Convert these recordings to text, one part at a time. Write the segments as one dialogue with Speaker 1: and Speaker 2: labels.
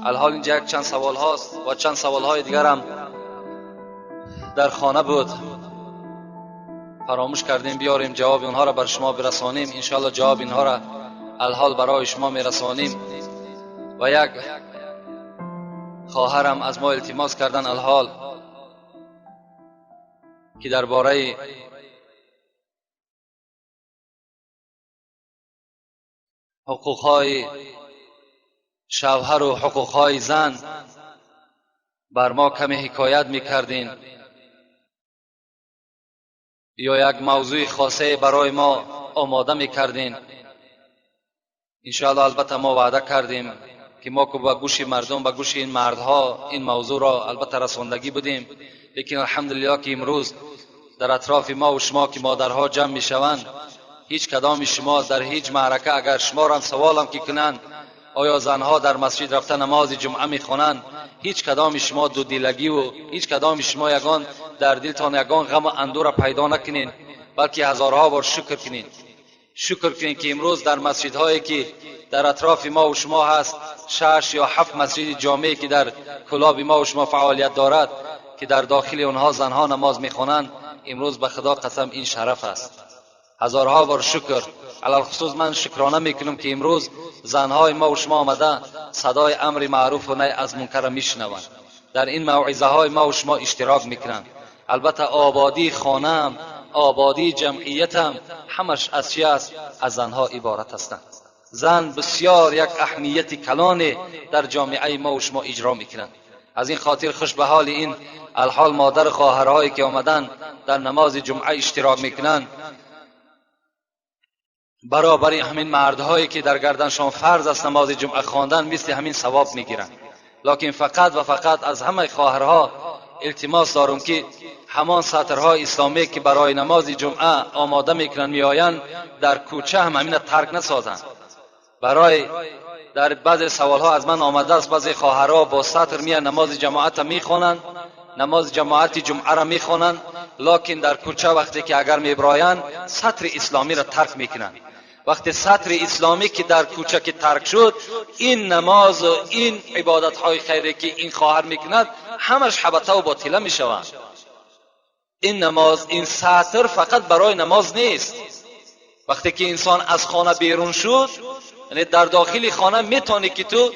Speaker 1: الحال اینجا یک چند سوال هاست و چند سوال های دیگر هم در خانه بود، فراموش کردیم بیاریم جواب اونها را بر شما برسانیم. انشاءالله جواب اینها را الحال برای شما میرسانیم. و یک خواهرم از ما التماس کردن الحال که درباره حقوقهای شوهر و حقوقهای زن بر ما کمی حکایت میکردین یا یک موضوع خاصه برای ما آماده میکردین. انشاءالله البته ما وعده کردیم که ما که با گوش مردم، با گوش این مردها این موضوع را البته رساندگی بودیم، لیکن الحمدلله که امروز در اطراف ما و شما که مادرها جمع میشوند، هیچ کدام شما در هیچ معرکه اگر شما را هم سوالم که کنند آیا زنها در مسجد رفته نماز جمعه میخوانند، هیچ کدام شما دو دلگی و هیچ کدام شما یگان در دلتان یگان غم و اندوه را پیدا نکنین، بلکه هزارها بار شکر کنین. شکر کنین که امروز در مسجدهایی که در اطراف ما و شما هست، 6 یا 7 مسجد جامعی که در کلاب ما و شما فعالیت دارد که در داخل اونها زنها نماز میخوانند، امروز به خدا قسم این شرف است. هزارها بار شکر. علی الخصوص من شکرانه میکنم که امروز زنهای ما و شما آمده صدای امر معروف و نهی از منکر میشنوند، در این موعظه های ما و شما اشتراک میکنند. البته آبادی خانه، آبادی جمعیت همش از چی است؟ از زنها عبارت هستند. زن بسیار یک اهمیت کلان در جامعه ما و شما اجرا میکنند. از این خاطر خوش به حال این الحال مادر خواهرهایی که آمدن در نماز جمعه اشتراک میکنند، برابر همین مردهایی که در گردنشان فرض است نماز جمعه خواندن، مثل همین ثواب میگیرند. لکن فقط و فقط از همه خواهرها التماس دارم که همان سطرهای اسلامی که برای نماز جمعه آماده میکنند میآیند، در کوچه هم همین ترک نسازند. برای در بعض سوالها از من آمده است، بعضی خواهرها با سطر میان نماز جماعت میخوانند، نماز جماعت جمعه را میخوانند، لکن در کوچه وقتی که اگر میبرایند سطر اسلامی را ترک میکنند. وقتی سطر اسلامی که در کوچه که ترک شد، این نماز و این عبادت های خیری که این خواهر میکند همش حبطه و باطله میشوند. این نماز، این سطر فقط برای نماز نیست. وقتی که انسان از خانه بیرون شد، یعنی در داخل خانه میتونی که تو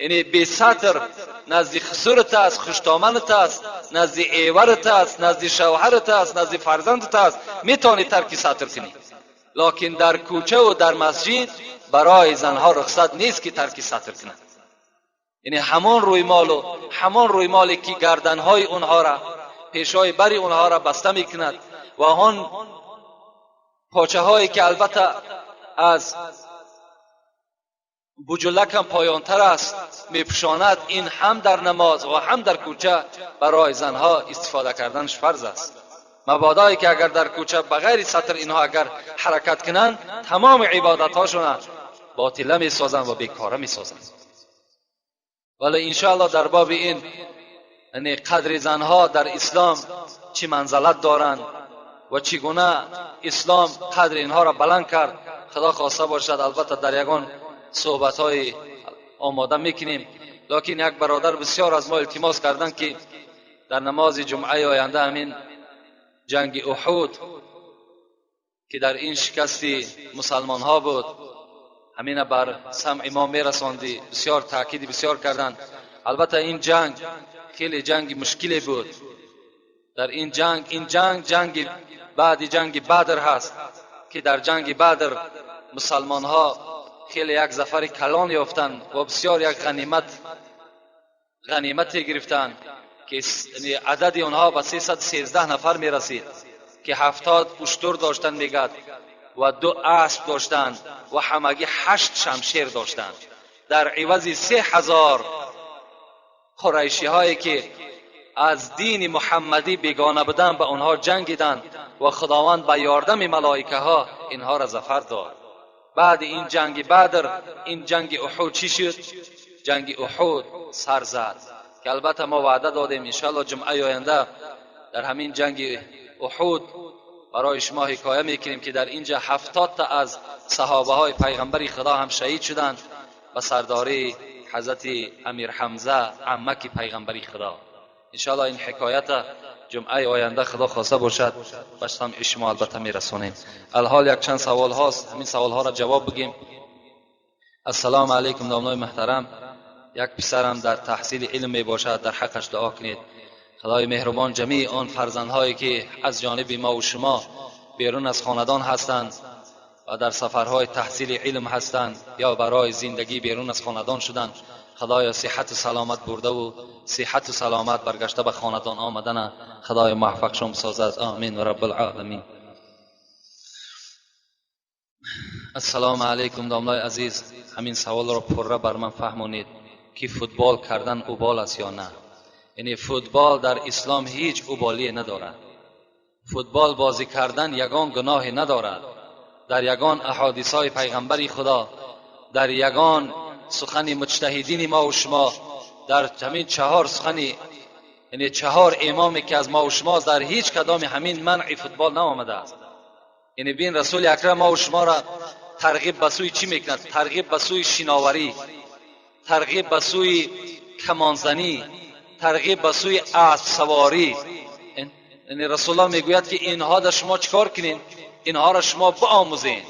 Speaker 1: یعنی بی سطر نزد خسرت است، خوشدامنت است، نزد ایورت است، نزد شوهرت است، نزد فرزندت است، میتونی ترک سطر کنی. لکن در کوچه و در مسجد برای زنها رخصت نیست که ترک سطر کنند. یعنی همان رویمال و همان رویمالی که گردنهای اونها را، پیشای بری اونها را بسته میکند و آن پاچه هایی که البته از بجلک هم پایانتر است میپوشاند، این هم در نماز و هم در کوچه برای زنها استفاده کردنش فرض است. مبادایی که اگر در کوچه بغیر سطر اینها اگر حرکت کنند، تمام عبادت هاشون باطله میسازند و بیکاره میسازند. ولی انشاءالله در باب این یعنی قدر زنها در اسلام چی منزلت دارند و چگونه اسلام قدر اینها را بلند کرد، خدا خواسته باشد البته در یگان صحبت های آماده میکنیم. لکن یک برادر بسیار از ما التماس کردند که در نماز جمعه آینده همین جنگ احد که در این شکست مسلمان ها بود، همین بر سمع ما میرساندی. بسیار تاکید بسیار کردند. البته این جنگ خیلی جنگ مشکلی بود. در این جنگ، این جنگ جنگ بعد جنگ بدر هست که در جنگ بدر مسلمان ها خیلی یک ظفر کلان یافتند و بسیار یک غنیمت گرفتند که عدد آنها به 313 نفر می رسید که 70 اشتر داشتند میگد و 2 اسب داشتند و همگی 8 شمشیر داشتند. در عوض 3000 قریشی هایی که از دین محمدی بیگانه بودند به آنها جنگیدند و خداوند به یاردم ملائکه ها اینها را ظفر داد. بعد این جنگ بدر، این جنگ احد چی شد؟ جنگ احد سر زد که البته ما وعده دادیم انشاءالله جمعه آینده در همین جنگ احد برای شما حکایه میکنیم که در اینجا 70 تا از صحابه های پیغمبر خدا هم شهید شدند به سرداری حضرت امیر حمزه عمک پیغمبری خدا. انشاءالله این حکایت جمعه آینده خدا خواسته باشد به سمع شما البته میرسانیم. الحال یک چند سوال هاست، همین سوال ها را جواب بگیم. السلام علیکم دامنای محترم، یک پسرم در تحصیل علم می باشد، در حقش دعا کنید. خدای مهربان جمیع آن فرزندهایی که از جانب ما و شما بیرون از خاندان هستند و در سفرهای تحصیل علم هستند یا برای زندگی بیرون از خاندان شدند، خدای صحت و سلامت برده و صحت و سلامت برگشته به خاندان آمدن خدای موفقشان سازد. آمین و رب العالمین. السلام علیکم داملای عزیز، همین سوال را پره بر من فهمانید که فوتبال کردن اوبال است یا نه؟ یعنی فوتبال در اسلام هیچ اوبالی ندارد. فوتبال بازی کردن یگان گناهی ندارد. در یگان احادیث های پیغمبری خدا، در یگان سخن مجتهدین ما و شما، در همین چهار سخن، یعنی چهار امامی که از ما و شما، در هیچ کدام همین منع فوتبال نآمده است. یعنی بین رسول اکرم ما و شما را ترغیب به سوی چی میکند؟ ترغیب به سوی شناوری، ترغیب به سوی کمانزنی، ترغیب به سوی اسب سواری. یعنی رسول الله میگوید که اینها در شما چیکار کنین؟ اینها را شما بآموزین.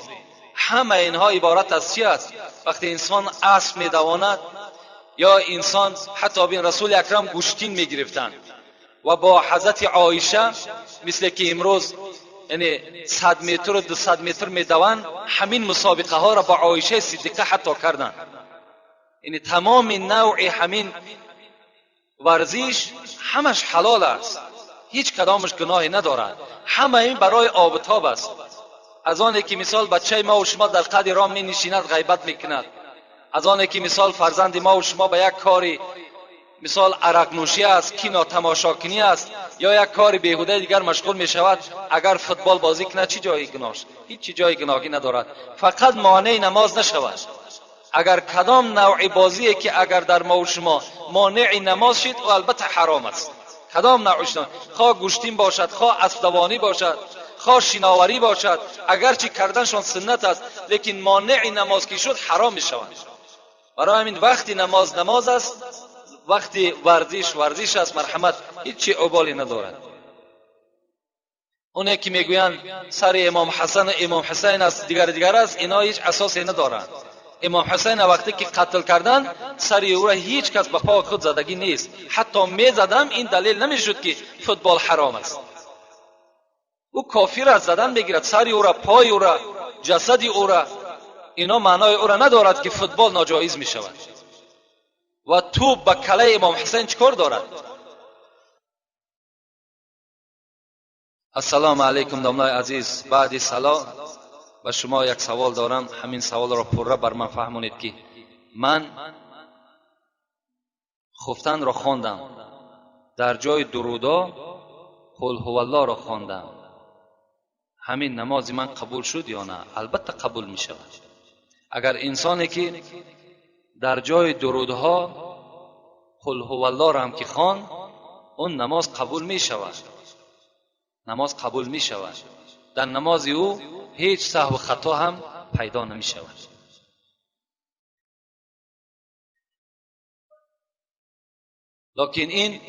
Speaker 1: همه اینها عبارت از چی است؟ وقتی انسان اسب میدواند یا انسان حتی بین رسول اکرم گوشتین میگرفتند و با حضرت عایشه مثل که امروز یعنی 100 متر و 200 متر میدوند، همین مسابقه ها را با عایشه صدیقه حتی کردند. یعنی تمام نوع همین ورزش همش حلال است، هیچ کدامش گناهی ندارد. همه این برای آب و تاب است. از آنی که مثال بچه ما و شما در قد راه می نشیند غیبت میکند، از آنی که مثال فرزند ما و شما به یک کاری مثال عرق نوشی است، کینا تماشاکنی است یا یک کار بیهوده دیگر مشغول می شود، اگر فوتبال بازی کند چی جای گناهش؟ هیچ جای گناهی ندارد. فقط مانع نماز نشود. اگر کدام نوع بازی که اگر در ما و شما مانع نماز شد، او البته حرام است. کدام نوعش، خواه گوشتین باشد، خواه اسب دوانی باشد، خواه شناوری باشد، اگرچه کردنشان سنت است، لیکن مانع نماز که شد حرام می شود. برای همین وقتی نماز نماز است، وقتی ورزش ورزش است، مرحمت هیچ ابالی ندارد. اونه که میگویند سر امام حسن و امام حسین است دیگر دیگر است، اینا هیچ اساسی ندارند. امام حسین وقتی که قتل کردن سر او را هیچ کس به پا خود زدگی نیست، حتی میزدم این دلیل نمیشد که فوتبال حرام است. او کافر است، زدن میگیرد سر او را، پای او را، جسد او را، اینا معنای او را ندارد که فوتبال ناجایز میشود. و توپ به کله امام حسین چکار دارد؟ السلام علیکم داملای عزیز، بعد سلام به شما یک سوال دارم، همین سوال را پره بر من فهمونید که من خفتن را خواندم، در جای درودا قل هو الله را خواندم، همین نماز من قبول شد یا نه؟ البته قبول می شود. اگر انسانی که در جای درودها قل هو الله را هم که خواند، اون نماز قبول می شود. نماز قبول می شود. در نماز او هیچ سهو و خطا هم پیدا نمی شود. لکن این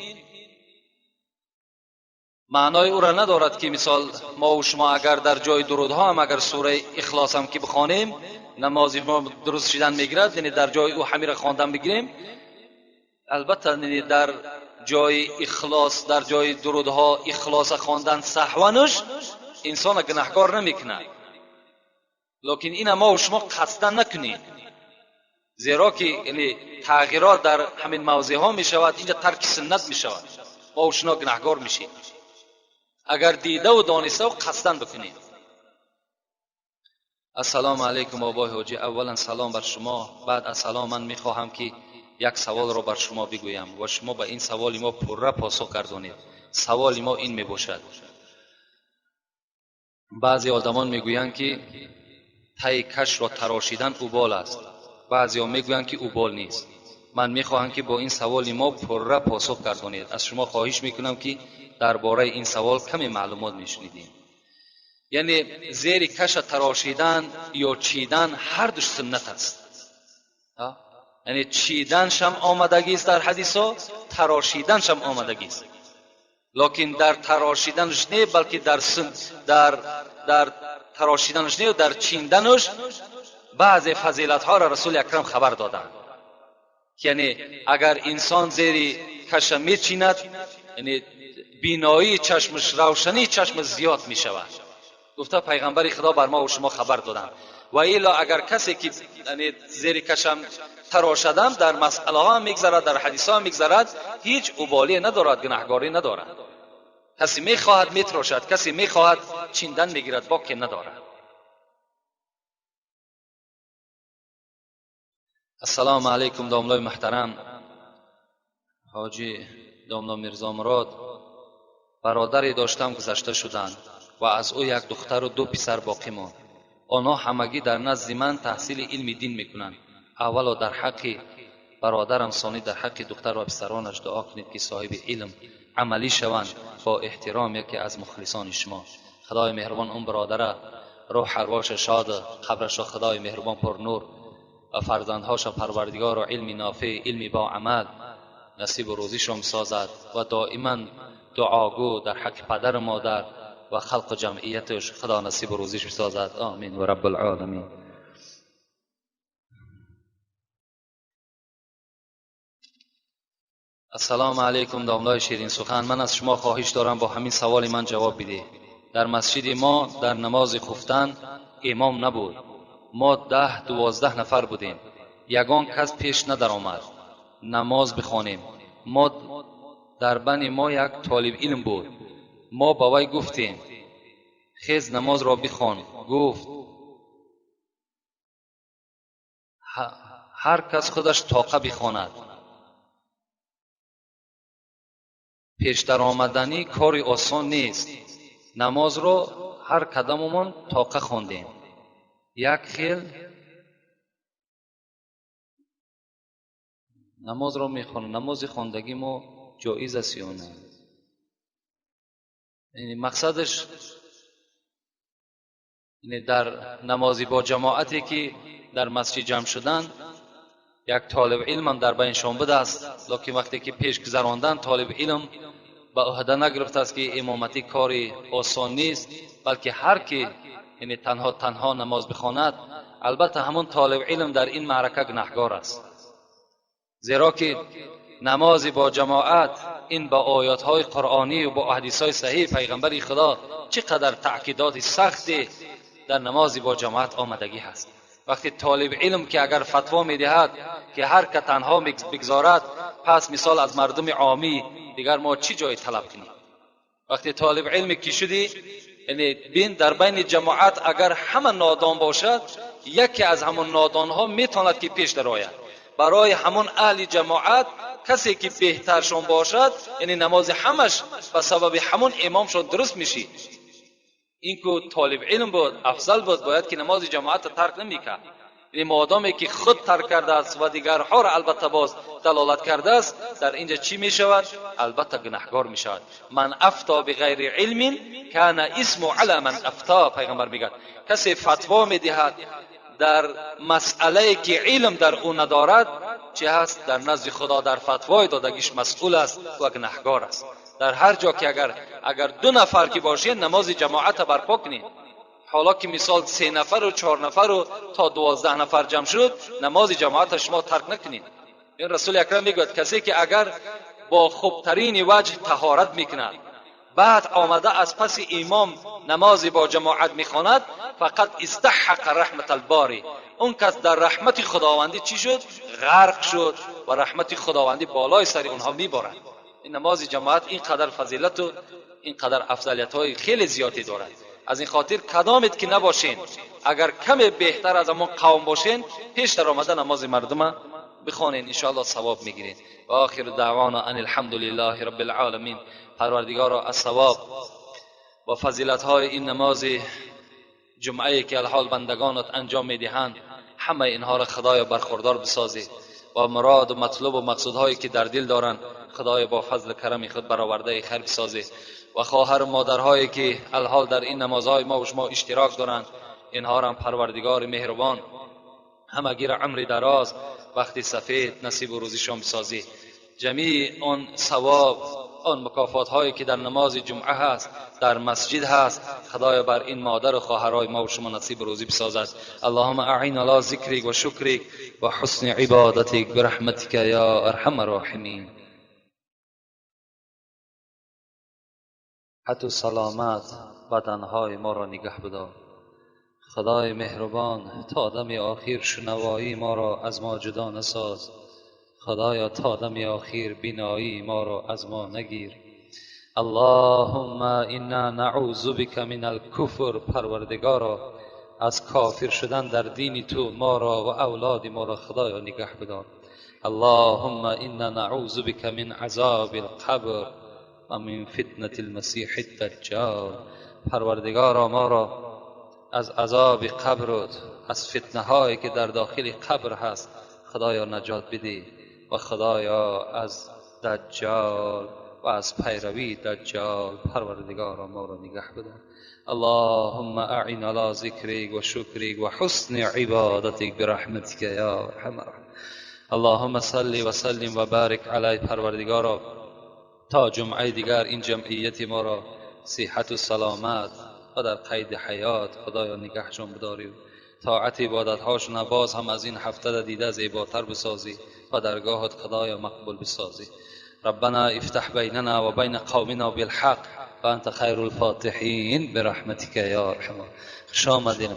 Speaker 1: معنای او را ندارد که مثال ما و شما اگر در جای درودها هم اگر سوره اخلاص هم که بخوانیم نماز ما درست شدن میگیرد، یعنی در جای او همین را خواندن بگیریم. البته یعنی در جای اخلاص، در جای درودها اخلاص خواندن سهونش انسان گناهکار نمیکند، لکن این ما و شما قصدا نکنیم، زیرا که یعنی تغییرات در همین موضع ها میشود، اینجا ترک سنت میشود، ما و شما گناهکار میشیم اگر دیده و دانسته و قصدا بکنیم. السلام علیکم آبای حاجی، اولا سلام بر شما، بعد از سلام من میخواهم که یک سوال را بر شما بگویم و شما به این سوال ما پره پاسخ گردانید. سوال ما این میباشد، بعضی آدمان میگویند که تای کش را تراشیدن اوبال است، بعضی ها میگویند که اوبال نیست. من میخواهم که با این سوال ما پره پاسخ گردانید. از شما خواهش میکنم که درباره این سوال کمی معلومات میشنیدیم. یعنی زیر کش تراشیدن یا چیدن هر دوش سنت است. یعنی چیدنش هم آمدگی است در حدیث ها، تراشیدنش هم آمدگی است. لکن در تراشیدنش نه، بلکه در تراشیدنش نه و در چیندنش بعض فضیلت ها را رسول اکرم خبر دادند. یعنی اگر انسان زیر کشه میچیند، یعنی بینایی چشمش، روشنی چشم زیاد میشود. گفته پیغمبر خدا بر ما و شما خبر دادند. و الا اگر کسی که یعنی زیر کشم تراشدم در مسئله ها میگذرد، در حدیث ها میگذرد، هیچ ابالی ندارد، گناهگاری ندارد. کسی میخواهد میتراشد، کسی میخواهد چیندن میگیرد، باکی ندارد. السلام علیکم داملای محترم، حاجی داملا میرزا مراد. برادری داشتم گذشته شدند و از او یک دختر و 2 پسر باقی ماند. آنها همگی در نزد من تحصیل علم دین میکنند. اولا در حق برادرم، ثانی در حق دختر و پسرانش دعا کنید که صاحب علم عملی شوند. با احترام یکی از مخلصان شما. خدای مهربان اون برادر روح ارواش شاد، قبرش خدای مهربان پر نور و فرزندهاش پروردگار و علم نافع، علم با عمل نصیب و روزیشان سازد و دائما دعاگو در حق پدر و مادر و خلق و جمعیتش خدا نصیب و روزیش بسازد. آمین و رب العالمین. السلام علیکم داملای شیرین سخن. من از شما خواهش دارم با همین سوال من جواب بده. در مسجد ما در نماز خفتن امام نبود. ما 10 12 نفر بودیم. یگان کس پیش ندر آمد نماز بخوانیم. ما در بین ما یک طالب علم بود. ما با وی گفتیم خیز نماز را بخوان. گفت هر کس خودش طاقه بخواند. پیش در آمدنی کاری آسان نیست. نماز را هر کداممان طاقه خواندیم. یک خیل نماز را میخوانم. نماز خواندگی ما جایز است یا نه؟ یعنی مقصدش یعنی در نمازی با جماعتی که در مسجد جمع شدن یک طالب علم هم در بینشان بوده است، لکن وقتی که پیش گذراندن طالب علم به عهده نگرفته است که امامتی کاری آسان نیست، بلکه هر کی یعنی تنها نماز بخواند، البته همون طالب علم در این معرکه گناهگار است، زیرا که نماز با جماعت این با آیات های قرآنی و با حدیث های صحیح پیغمبر خدا چقدر تأکیدات سختی در نماز با جماعت آمدگی هست. وقتی طالب علم که اگر فتوا میدهد که هر که تنها بگذارد، پس مثال از مردم عامی دیگر ما چی جای طلب کنیم؟ وقتی طالب علم که شدی، یعنی بین در بین جماعت اگر همه نادان باشد، یکی از همون نادان ها میتواند که پیش درآید. برای همون اهل جماعت کسی که بهترشون باشد، یعنی نماز همش به سبب همون امامشون درست میشی. این که طالب علم بود، افضل بود، باید که نماز جماعت ترک نمیکرد. یعنی مادامی که خود ترک کرده است و دیگرها را البته باز دلالت کرده است، در اینجا چی میشود؟ البته گناهگار میشود. من افتا بغیر علم کان اسم علی من افتا. پیغمبر میگه کسی فتوا میدهد در مسئله که علم در او ندارد، چه هست؟ در نزد خدا در فتوای دادگیش مسئول است و گناهگار است. در هر جا که اگر 2 نفر که باشین نماز جماعت برپا کنین. حالا که مثال 3 نفر و 4 نفر و تا 12 نفر جمع شد، نماز جماعت شما ترک نکنین. این رسول اکرم میگوید کسی که اگر با خوبترین وجه طهارت میکند، بعد آمده از پس امام نماز با جماعت میخواند، فقط استحق رحمت الباری. اون کس در رحمت خداوندی چی شد؟ غرق شد و رحمت خداوندی بالای سر اونها میبارد. این نماز جماعت اینقدر فضیلت و اینقدر افضلیت های خیلی زیادی دارد. از این خاطر کدامت که نباشین، اگر کم بهتر از همون قوم باشین، پیش در آمده نماز مردم بخوانین، انشاءالله ثواب میگیرین. و آخر دعوانا ان الحمد لله رب العالمین. پروردگارا از ثواب و فضیلت های این نماز جمعه که الحال بندگانت انجام میدهند، همه اینها را خدایا برخوردار بسازی و مراد و مطلوب و مقصودهایی که در دل دارند خدای با فضل کرم خود برآورده خیر بسازی. و خواهر و مادرهایی که الحال در این نمازهای ما و شما اشتراک دارند، اینها را پروردگار مهربان همگی را عمر دراز بخت سفید نصیب و روزیشان بسازی. جمیع آن ثواب، آن مکافات هایی که در نماز جمعه هست، در مسجد هست، خدایا بر این مادر و خواهرای ما و شما نصیب روزی بسازد. اللهم اعین علی ذکرک و شکرک و حسن عبادتک برحمتک یا ارحم الراحمین. حتی سلامت بدنهای ما را نگه بدار. خدای مهربان، تا دم آخر شنوایی ما را از ما جدا نساز. خدایا تا دم آخر بینایی ما را از ما نگیر. اللهم انا نعوذ بک من الکفر. پروردگارا از کافر شدن در دین تو ما را و اولاد ما را خدایا نگه بدار. اللهم انا نعوذ بک من عذاب القبر و من فتنة المسیح الدجال. پروردگارا ما را از عذاب قبر، از فتنه هایی که در داخل قبر هست خدایا نجات بده و خدایا از دجال و از پیروی دجال پروردگارا ما را نگه بدار. اللهم اعن علی ذکرک و شکرک و حسن عبادتک برحمتک یا ارحم الراحمین. اللهم صل و سلم و بارک علی. پروردگارا تا جمعه دیگر این جمعیت ما را صحت و سلامت و در قید حیات خدایا نگهشان بداری، طاعت عبادت هاشون باز هم از این هفته دیده زیباتر بسازی و درگاهت خدایا مقبول بسازی. ربنا افتح بیننا و بین قومنا بالحق و انت خیر الفاتحین برحمتک یا ارحم. خوش آمدین.